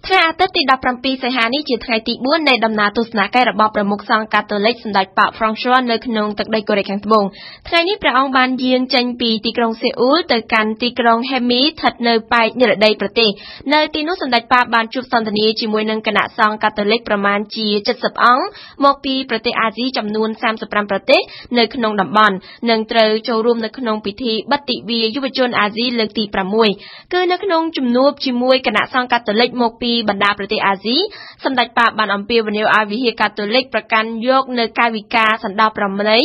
ថ្ងៃអាទិត្យទី17សីហានេះជាថ្ងៃទី4នៃដំណើរទស្សនកិច្ចរបស់ប្រមុខសង្ឃកាតូលិកសម្ដេចប៉ាបហ្វ្រង់ស្វ័នៅក្នុងទឹកដីកូរ៉េខាងត្បូង។ថ្ងៃនេះព្រះអង្គបានយាងចេញពីទីក្រុងសេអ៊ូលទៅកាន់ទីក្រុងហេមីស្ថិតនៅប៉ែកនិរតីប្រទេស។នៅទីនោះសម្ដេចប៉ាបបានជួបសន្ទនាជាមួយនឹងគណៈសង្ឃកាតូលិកប្រមាណជា70អង្គមកពីប្រទេសអាស៊ីចំនួន35ប្រទេសនៅក្នុងតំបន់និងត្រូវចូលរួមនៅក្នុងពិធីបិទទិវាយុវជនអាស៊ីលើកទី6គឺនៅក្នុងជំនួបជាមួយគណៈសង្ឃកាតូលិកមកពីបណ្ដាប្រទេសអាស៊ីសម្ដេចប៉ាបបានអំពាវនាវឲ្យវិហារកាតូលិកប្រកាន់យកនូវកាយវិការសន្តោសប្រណី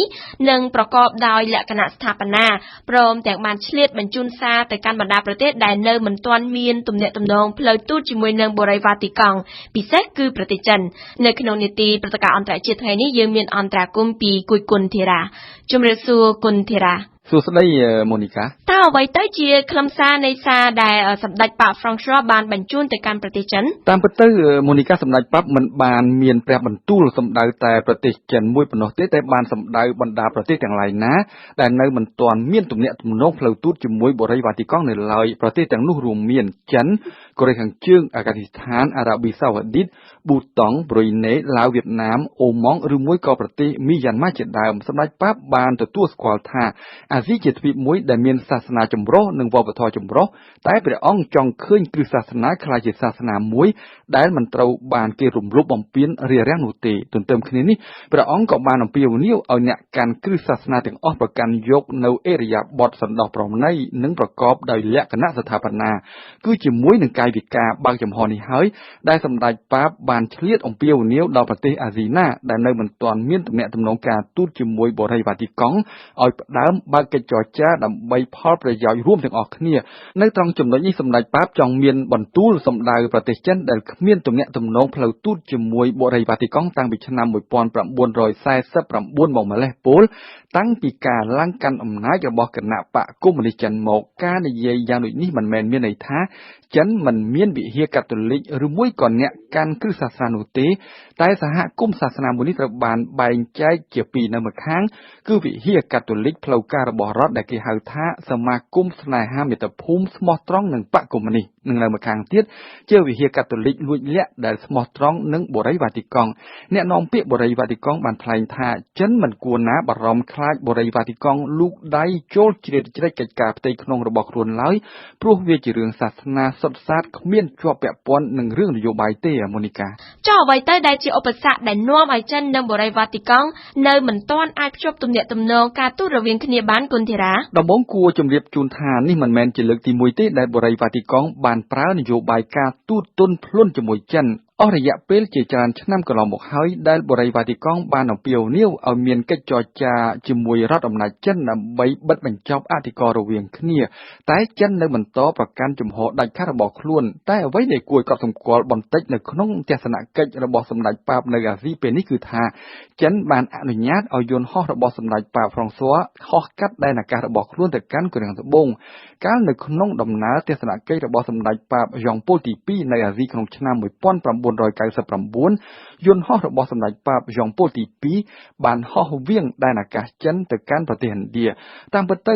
និងប្រកបដោយលក្ខណៈស្ថាបនាព្រមទាំងបានឆ្លៀតបញ្ជូនសារទៅកាន់បណ្ដាប្រទេសដែលនៅមិនទាន់មានទំនាក់ទំនងផ្លូវទូតជាមួយនឹងបុរីវ៉ាទីកង់ពិសេសគឺប្រទេសចិននៅក្នុងនីតិព្រឹត្តិការណ៍អន្តរជាតិថ្ងៃនេះយើងមានអន្តរាគមន៍ពីគួយគុណធីរ៉ាជំរាបសួរគុណធីរ៉ា សួស្តីម៉ូនីកា តើអ្វីទៅជាខ្លឹមសារនៃសារដែលសម្ដេចប៉ាហ្វ្រង់ស្វ័បានបញ្ជូនទៅកាន់ប្រទេសចិន តាមពិតទៅម៉ូនីកាសម្ដេចប៉ាបមិនបានមានព្រះបន្ទូលសម្ដៅតែប្រទេសចិនមួយប៉ុណ្ណោះទេតែបានសម្ដៅបណ្ដាប្រទេសទាំងឡាយណាដែលនៅមិនទាន់មានទំនាក់ទំនងផ្លូវទូតជាមួយបុរីវ៉ាទីកង់នៅឡើយប្រទេសទាំងនោះរួមមានចិនកូរ៉េខាងជើងអាហ្គានីស្ថានអារ៉ាប៊ីសាអូឌីតប៊ូតង់ប្រ៊ុយណេឡាវវៀតណាមអូម៉ង់ឬមួយក៏ប្រទេសមីយ៉ាន់ម៉ាជាដើមសម្ដេចប៉ាបបានទទួលស្គាល់ថាអាស៊ីជាទ្វីបមួយដែលមានសាសនាចម្រុះនិងវប្បធម៌ចម្រុះតែព្រះអង្គចង់ឃើញគ្រឹះសាសនាក្លាយជាសាសនាមួយដែលមិនត្រូវបានគេរំលោភបំពានរារាំងនោះទេទន្ទឹមគ្នានេះព្រះអង្គក៏បានអំពាវនាវឲ្យអ្នកកាន់គ្រឹះសាសនាទាំងអស់ប្រកាន់យកនូវឥរិយាបថសន្តោសប្រណីនិងប្រកបដោយលក្ខណៈស្ថាបនាគឺជាមួយនឹងកាយវិការបើកចំហនេះហើយដែលសម្ដេចប៉ាបបានឆ្លៀតអំពាវនាវដល់ប្រទេសអាស៊ីណាដែលនៅមិនទាន់មានទំនាក់ទំនងការទូតជាមួយបុរីវ៉ាទីកង់ឲ្យផ្ដើមបើកកិច្ចចរចាដើម្បីផលប្រយោជន៍រួមទាំងអស់គ្នានៅត្រង់ចំណុចនេះសម្ដេចប៉ាបចង់មានបន្ទូលសម្ដៅប្រទេសចិនដែលគ្មានទំនាក់ទំនងផ្លូវទូតជាមួយបុរីវ៉ាទីកង់តាំងពីឆ្នាំ1949មកម្លេះពោលតាំងពីការឡើងកាន់អំណាចរបស់គណបក្សកុម្មុយនីសចិនមកការនិយាយយ៉ាងដូចនេះមិនមែនមានន័យថាចិនមិនមានវិហារកាតូលិកឬមួយក៏អ្នកកាន់គ្រឹះសាសនានោះទេតែសហគមន៍សាសនាមួយនេះត្រូវបានបែងចែកជាពីរនៅម្ខាងគឺវិហារកាតូលិកផ្លូវការរបស់រដ្ឋដែលគេហៅថាសមាគមស្នេហាមាតុភូមិស្មោះត្រង់នឹងបក្សកុម្មុយនីសនិងនៅម្ខាងទៀតជាវិហារកាតូលិកលួចលាក់ដែលស្មោះត្រង់នឹងបុរីវ៉ាទីកង់អ្នកនាំពាក្យបុរីវ៉ាទីកង់បានថ្លែងថាចិនមិនគួរណាបារម្ភខ្លាចបុរីវ៉ាទីកង់លូកដៃចូលជ្រៀតជ្រែកកិច្ចការផ្ទៃក្នុងរបស់ខ្លួនឡើយព្រោះវាជារឿងសាសនាសុទ្ធសាធគ្មានជាប់ពាក់ព័ន្ធនឹងរឿងនយោបាយទេម៉ូនីកា ចុះអ្វីទៅដែលជាឧបសគ្គដែលនាំឲ្យចិននិងបុរីវ៉ាទីកង់នៅមិនទាន់អាចភ្ជាប់ទំនាក់ទំនងការទូតរវាងគ្នាបានគុណធីរ៉ា ដំបូងគួរជម្រាបជូនថានេះមិនមែនជាលើកទី1ទេដែលបុរីវ៉ាទីកង់បានប្រើនយោបាយការទូតទន់ភ្លន់ជាមួយចិនអស់រយៈពេលជាច្រើនឆ្នាំកន្លងមកហើយដែលបុរីវ៉ាទីកង់បានអំពាវនាវឲ្យមានកិច្ចចរចាជាមួយរដ្ឋអំណាចចិនដើម្បីបិទបញ្ចប់អធិការរវាងគ្នាតែចិននៅបន្តប្រកាន់ជំហរដាច់ខាតរបស់ខ្លួនតែអ្វីដែលគួរឲ្យកត់សម្គាល់បន្តិចនៅក្នុងទស្សនកិច្ចរបស់សម្ដេចប៉ាបនៅអាស៊ីពេលនេះគឺថាចិនបានអនុញ្ញាតឲ្យយន្តហោះរបស់សម្ដេចប៉ាបហ្វ្រង់ស្វ័ហោះកាត់ដែនអាកាសរបស់ខ្លួនទៅកាន់កូរ៉េខាងត្បូងកាលនៅក្នុងដំណើរទស្សនកិច្ចរបស់សម្ដេចប៉ាបយ៉ង់ប៉ូលទី2នៅអាស៊ីក្នុងឆ្នាំ1999យន្តហោះរបស់សម្ដេចប៉ាបយ៉ង់ប៉ូលទី2បានហោះវៀងដែនអាកាសចិនទៅកាន់ប្រទេសឥណ្ឌាតាមពិតទៅ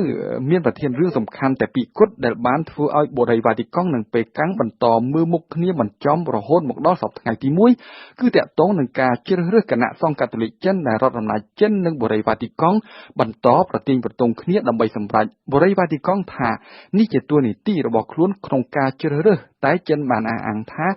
មានប្រធានរឿងសំខាន់តែពីរគត់ដែលបានធ្វើឲ្យបុរីវ៉ាទីកង់និងប៉េកាំងបន្តមើលមុខគ្នាមិនចំរហូតមកដល់សប្តាហ៍ថ្ងៃទី1គឺតាក់ទងនឹងការជ្រើសរើសគណៈសង្ឃកាតូលិកចិនដែលរដ្ឋអំណាចចិននិងបុរីវ៉ាទីកង់បន្តប្រទាញប្រទង់គ្នាដើម្បីសម្រេចបុរីវ៉ាទីកង់ថានេះជាតួនាទីរបស់ខ្លួនក្នុងការជ្រើសរើសតែចិនបានអះអាងថា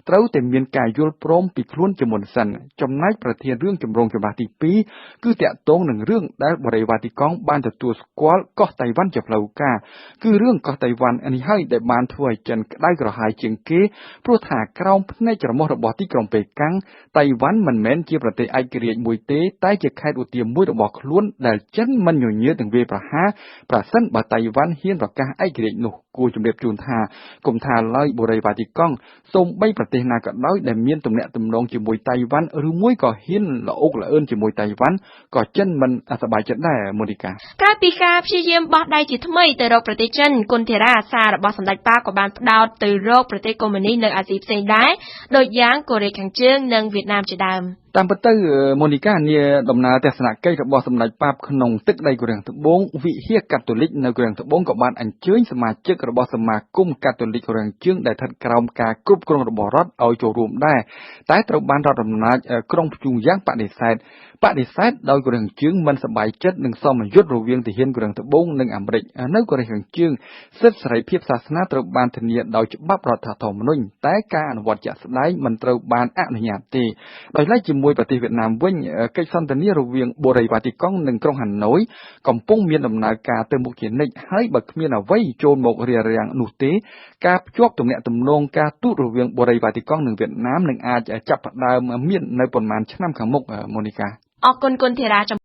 ត្រូវតែមានការយល់ព្រមពីខ្លួនជាមុនសិនចំណែកប្រធានរឿងចម្រូងចម្រាសទី2គឺតាក់ទងនឹងរឿងដែលបុរីវ៉ាទីកង់បានទទួលស្គាល់កោះតៃវ៉ាន់ជាផ្លូវការគឺរឿងកោះតៃវ៉ាន់នេះហើយដែលបានធ្វើឲ្យចិនក្តៅក្រហាយជាងគេព្រោះថាក្រោមភ្នែកច្រមុះរបស់ទីក្រុងប៉េកាំងតៃវ៉ាន់មិនមែនជាប្រទេសឯករាជ្យមួយទេតែជាខេត្តឧទាមមួយរបស់ខ្លួនដែលចិនមិនញញើតនឹងវាយប្រហារប្រសិនបើតៃវ៉ាន់ហ៊ានប្រកាសឯករាជ្យនោះគួរជម្រាបជូនថាកុំថាឡើយបុរីវ៉ាទីកង់សូម្បីប្រទេសណាក៏ដោយដែលមានទំនាក់ទំនងជាមួយតៃវ៉ាន់ឬមួយក៏ហ៊ានល្អុកល្អឿនជាមួយតៃវ៉ាន់ក៏ចិនមិនសប្បាយចិត្តដែរម៉ូនីកា ក្រៅពីការព្យាយាមបោះដៃជាថ្មីទៅរកប្រទេសចិនគុណធីរ៉ាសាររបស់សម្ដេចប៉ាក៏បានផ្ដោតទៅរកប្រទេសកុម្មុយនីសនៅអាស៊ីផ្សេងដែរដូចយ៉ាងកូរ៉េខាងជើងនិងវៀតណាមជាដើម តាមពិតទៅ ម៉ូនីកា នាដំណើរទស្សនកិច្ចរបស់សម្ដេចប៉ាបក្នុងទឹកដីកូរ៉េខាងត្បូង វិហារកាតូលិកនៅកូរ៉េខាងត្បូងក៏បានអញ្ជើញសមាជិករបស់សមាគមកាតូលិកកូរ៉េខាងជើងដែលស្ថិតក្រោមការគ្រប់គ្រងរបស់រដ្ឋឲ្យចូលរួមដែរ តែត្រូវបានរដ្ឋអំណាចក្រុងព្យុងយ៉ាងបដិសេធ បដិសេធដោយកូរ៉េខាងជើងមិនសប្បាយចិត្តនឹងសមយុទ្ធរវាងទាហានកូរ៉េខាងត្បូងនិងអាមេរិក។ នៅកូរ៉េខាងជើង សិទ្ធិសេរីភាពសាសនាត្រូវបានធានាដោយច្បាប់រដ្ឋធម្មនុញ្ញ តែការអនុវត្តជាក់ស្ដែងមិនត្រូវបានអនុញ្ញាតទេ។ ដោយឡែកជាមួយប្រទេសវៀតណាមវិញ កិច្ចសន្ទនារវាងបុរីវ៉ាទីកង់និងក្រុងហាណូយកំពុងមានដំណើរការទៅមុខជានិច្ច ហើយបើគ្មានអ្វីចូលមករារាំងនោះទេ ការភ្ជាប់ទំនាក់ទំនងការទូតរវាងបុរីវ៉ាទីកង់និងវៀតណាមនឹងអាចចាប់ផ្ដើមមាននៅប៉ុន្មានឆ្នាំខាងមុខ។ ម៉ូនីកា អរគុណគុណធីរ៉ា។